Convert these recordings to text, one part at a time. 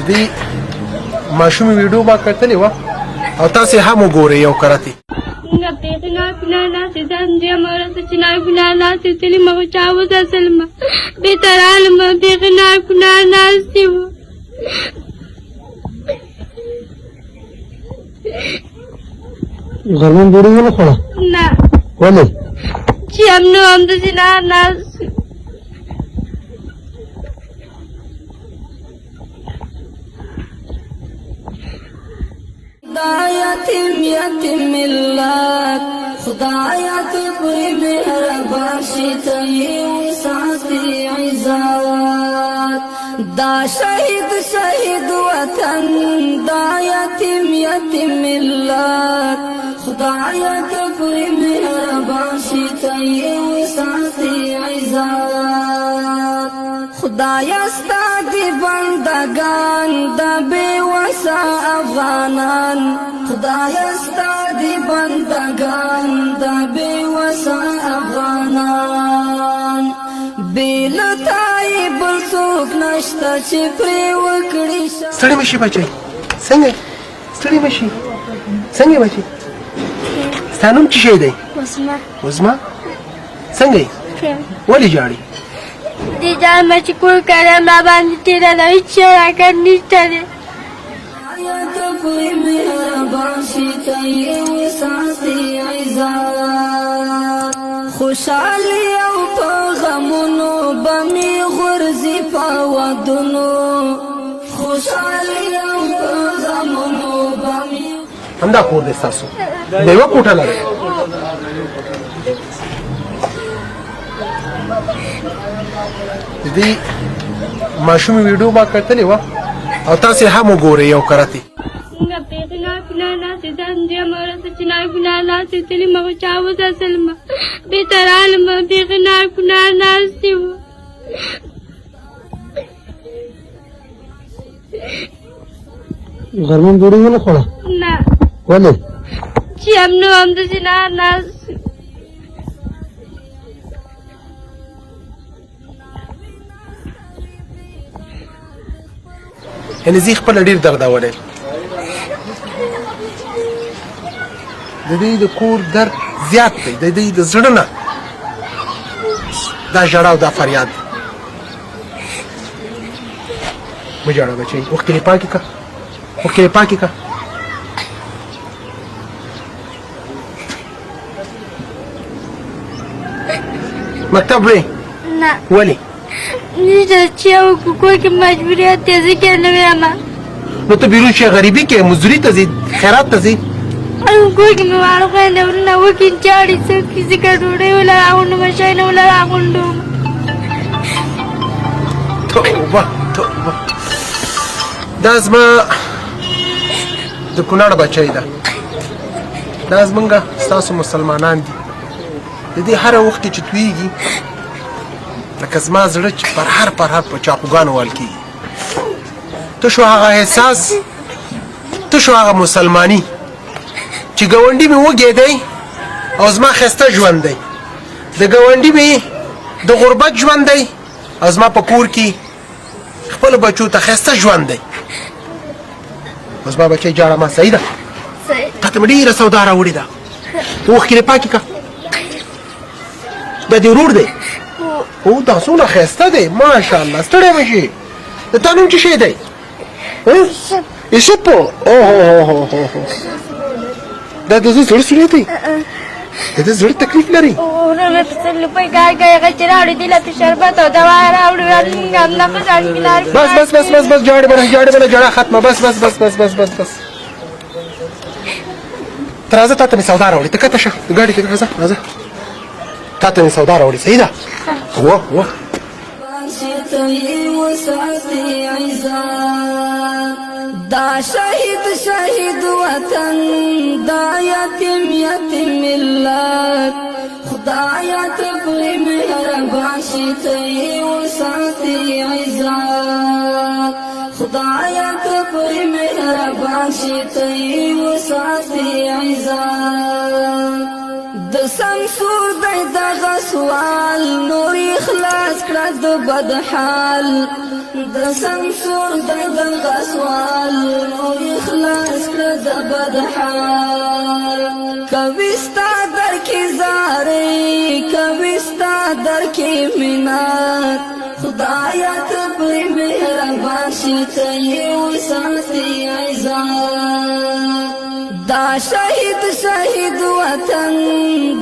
دې ماشومې ویډیو ما کتلې وه او تاسې هم وګورئ یو کرتې. موږ بیخي ناپینا ناست ځان دې مرسته چې ناپینا ناست تلي ما خو چا وساتلم، بېرته رالم، بیخي ناپینا ناست وو. غرمه ډوډۍ ونه خوړه؟ نه. ولې؟ چې هم نو همداسې ناست. خدایا تیم یتیم ملت، خدایا ته پرې مهربان شي، ته یې وساتې عزت. دا شهید شهید وطن، دا یتیم یتیم ملت، خدایا ته پرې مهربان شي، ته یې وساتې عزت. خدایا ستا دي بندگان، د بې وسه افغانان، خدایا ستا دي بندگان، د بې وسه افغانان، بې له تا یې بل څوک نشته چې پرې وکړي. ستړي مه شي بچی، څنګه ستړي مه شي؟ څنګه بچی؟ ستا نوم څه شی دی؟ وسمه. وزما، څنګه یې؟ ولې ژاړي؟ دې ځان مې چې کور کړی ما باندې تېره ده، هېڅ شی راکړ نشته دی. ته پرې مهربان شي، ته یې وساتې عزت. خوشحالي او په غمونو به مې غورځي په ودونو، خوشحالي او په غمونو به مې. همدا کور دی ستاسو؟ د یوه کوټه لرئ؟ د دې ماشومې ویډیو ما کتلې وه او تاسې هم وګورئ یو کرتې. موږ بیخي ناپینا ناست ځان دې مرسته چې ناپینا ناست تلي ما خو چا وساتلم، بېرته رالم، بیخي ناپینا ناست وو. غرمه ډوډۍ ونه خوړه؟ نه. ولې؟ چې هم نو همداسې ناست. یعنې زه خپله ډېر دردولی، د دې د کور درد زیات دی، د دې د زړه نه دا ژړا او دا فریاد دی. مه ژاړه بچی، اوښکې دې پاکې کړه، اوښکې دې پاکې کړه. مکتب وې؟ نه. ولې؟ نشته چې یو کور کې مجبوریت دی، ځکه نه وایم. نو ته بیرون شې، غریبي کې مزدوري ته ځې، خیرات ته ځې؟ کور کې مې واړه خویندې وروڼه وکړي چاړي څوک ځکه ډوډۍ وله راغونډوم، شی نه وله راغونډوم. توبه توبه. دا زما د کونړ بچی ده، دا زمونږ ستاسو مسلمانان دي. د دې هره وخت چې تویږي لکه زما زړه چې پرهر پرهر په چاقوګانو وهل کېږي. ته شو هغه احساس، ته شو هغه مسلماني چې ګاونډي مې وږی دی او زما ښایسته ژوند دی، د ګاونډي مې د غربت ژوند دی او زما په کور کې خپلو بچو ته ښایسته ژوند دی. اوس زما بچی جاړه ما، صحیح ده؟ تا ته مې ډېره سودا راوړې ده، اوښکې دې پاکې کړه. دا دې ورور دی؟ او دا څومره ښایسته دی، ماشاءالله. ستړی مه شې. د تا نوم څه شی دی؟ یوسف. اوه هو هو هو، دا د زړه سوری دی، د ده زړه تکلیف لري. ورور مې په 100 روپۍ کار کوي، هغه چې راوړي دې له پې شربت او دوا راوړي، موږ هم نه په ځان کې لار. بس بس بس بس بس، جاړې به نه، جاړې به نه، ژړا ختمه. بس بس بس بس بس بس بس. ته راځه، تا ته مې سودا راوړې. ته کښته شه د ګاډي ته، راځه راځه، تا ته مې سودا راوړې. صحیح ده؟ وه وه. دا شهید شهید وطن، دا یتیم یتیم ملت، خدایا ته پرې مهربان شي، ته یې وساتې عزت. خدایا ته پرې مهربان شي، ته یې وساتې عزت. د سمسور دی دغه سوال، نور یې خلاص کړه د بد حال، د سمسور د دغه سوال نور خلاص کړه د بد حال. کوي ستا در کې زارې، کوي ستا در کې مینات، خدایا ته پرې مهربان شي، ته یې وساتې عزت. دا شهید شهید وطن،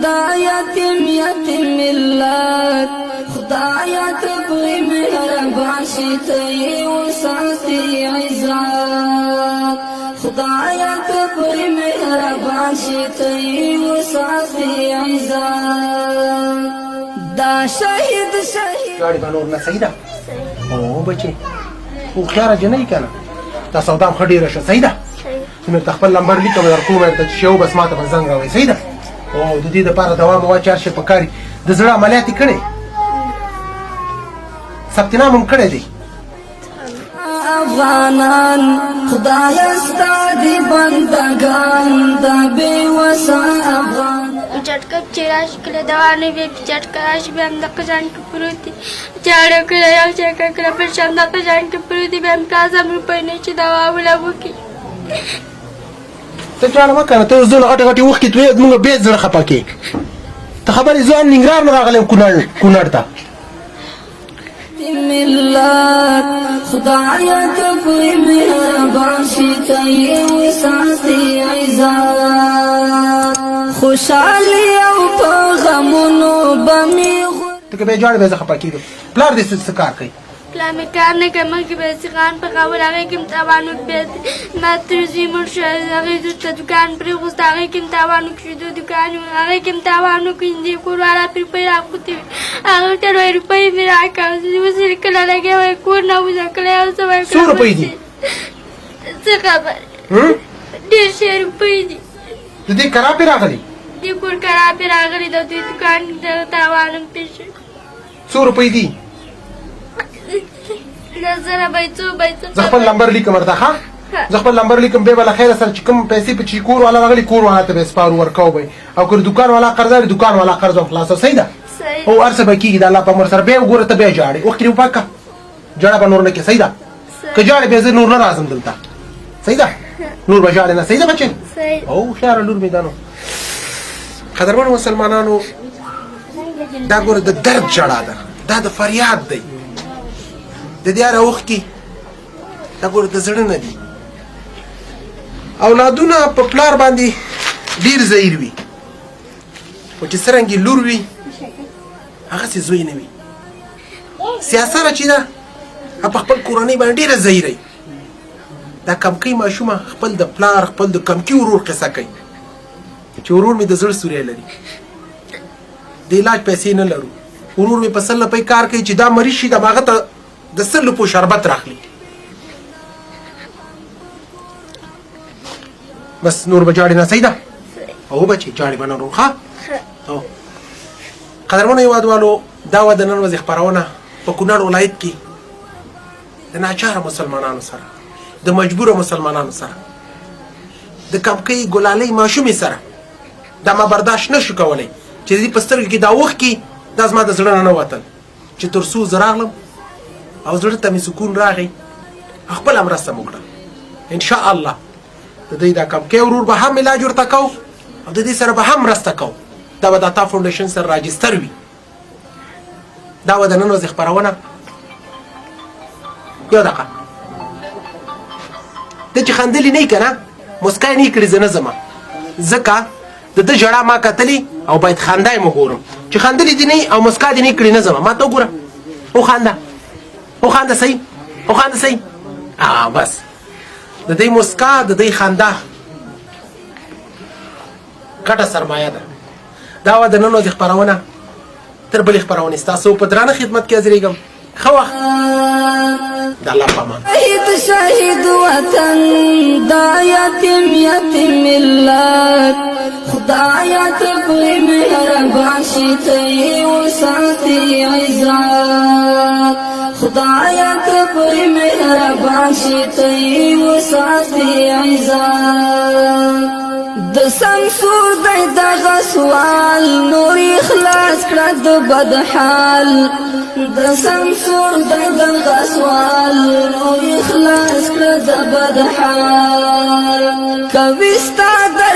دا یتیم یتیم ملت، خدایا ته پرې مهربان شي، ته یې وساتې عزت. خدایا ته پرې مهربان شي، ته یې وساتې عزت. دا شهید شهید ژاړې به نور نه، صحیح ده؟ او بچې، هوښیاره جنۍ که نه، دا سودا هم ښه ډېره شه، صحیح ده؟ زه مې ورته خپل لمبر لیکم در کوم ورته، چې یو بس ما ته به زنګ راوړئ، صحیح ده؟ او د دې دپاره دوا موا چې هر شی پکار وي. د زړه عملیات یې کړی، ثبت نام هم کړی دی. افغانان، خدای ستا دی بندگان، د بې وسه افغان. چټکه چې راشي، کله دوا نه وي، چټکه راشي، بیا هم دغه ځان کې پروت دي. چاړه کله یو چکه، کله بل شان دغه ځان کې پروت دي. بیا هم کازم روپۍ نه چې دوا ولا وکړي. ته ژاړه مه کنه، ته اوس دونه غټې غټې اوښکې تویې، موږ بیا زړه خفه کړې. ته خبر یې، ځوان ننګرهار نه راغلی یم کونړ ته. ملت، خدای ته پرې مهربان شي، ته یې وساتې عزت. خوشحالي او په غمونو به مې ته که بیا ژاړې، بیا زه خفه کېږم. پلار دې څه کار کوي؟ پلار مې کار نه کوي. مخکې به یې سیخان پخول، هغې کې هم تاوان وکړ. بیا ما تر زوی مړ شو، هغې وروسته دوکان پرېښوست، هغې کې هم تاوان وکړ. شیدو دوکان و، هغې کې هم تاوان وکړ. دې کور والا پرې روپۍ راغوښتې وې، هغه ورته وایي روپۍ مې راکړه. اوس یې کله لګیا وایي کور نه وځه، کله یو څه وایي. څو روپۍ دي؟ څه خبر، ډېر ښې روپۍ دي. د دې کرا پرې راغلي؟ دې کور کرا پرې راغلي، د دوی دوکان د تاوان هم پرې شوی. څو روپۍ دي؟ 10,000 به څو به څو. زه خپل لمبر لیکم ورته. ښه، زه خپل لمبر لیکم. بیا به له خیره سره چې کوم پیسې په چې کور والا راغلي، کور والا ته به یې سپارو، ورکوو به یې. او که دوکان والا قرضدار وي، دوکان والا قرض هم خلاصوو، صحیح ده؟ او هر څه به کېږي د الله په امر سره. بیا وګوره، ته بیا ژاړې، اوښکې دې وپاک کړه، ژړا به نور نه کې، صحیح ده؟ که ژاړې بیا زه نور نه راځم دلته، صحیح ده؟ نور به ژاړې نه، صحیح ده بچې؟ او هوښیاره لور مې ده. نو قدرمنو مسلمانانو، دا ګوره د درد ژړا ده، دا د فریاد دی. د دې هره اوښکې دا ګوره د زړه نه دي. اولادونه په پلار باندې ډېر زهیر وي، خو چې څرنګه لور وي هغسې زوی نه وي. سیاسره چې ده، هغه په خپل کورنۍ باندې ډېره زهیره وي. دا کمکۍ ماشومه خپل د پلار، خپل د کمکي ورور قصه کوي چې ورور مې د زړه سوری لري، د علاج پیسې نه لرو، ورور مې په 100 روپۍ کار کوي، چې دا مریض شي دا به هغه ته د 100 روپو شربت راخلي. بس نور به ژاړې نه، صحیح ده؟ او بچې، ژاړې به نه نور. ښه، قدرمنو هېوادوالو، دا وه د نن ورځې خپرونه په کونړ ولایت کې د ناچاره مسلمانانو سره، د مجبوره مسلمانانو سره، د کمکۍ ګلالۍ ماشومې سره. دا ما برداشت نه شو کولی چې د دې په سترګو کې دا اوښکې، دا زما د زړه نه نه وتل، چې تر څو زه راغلم او زړه ته مې سکون راغی، خپله مرسته مو وکړه. ان شاء الله د دوی دا کمکی ورور به هم علاج ورته کوو او د دې سره به هم مرسته کوو. دا به د عطا فاونډیشن سره راجستر وي. دا وه د نن ورځې خپرونه. یو دقیقه، ته چې خندلي نه یې که نه، مسکا یې نه کړې، زه نه ځم، ځکه د ده ژړا ما کتلې او باید خندا یې وګورم. چې خندلې دې نه او مسکا دې نه کړې، نه ځم. ما ته وګوره، وخانده، وخانده، صحیح وخانده، صحیح. بس د دې مسکا، د دې خندا غټه سرمایه ده. دا وه د نن ورځې خپرونه. تر بلې خپرونې ستاسو په درانه خدمت کې حاضرېږم. ښه وخت، د الله په امان. شهید شهید وطن، دا یتیم یتیم ملت، خدایا ته پرې مهربان شي، ته یې وساتې عزت. خدایا ته پرې مهربان شي، ته یې وساتې عزت. د سمسور دی دغه سوال، نور خلاص کړه د بد حال. د سمسور د دغه سوال نو اخلاص کړه د بد حال. کوي ستا در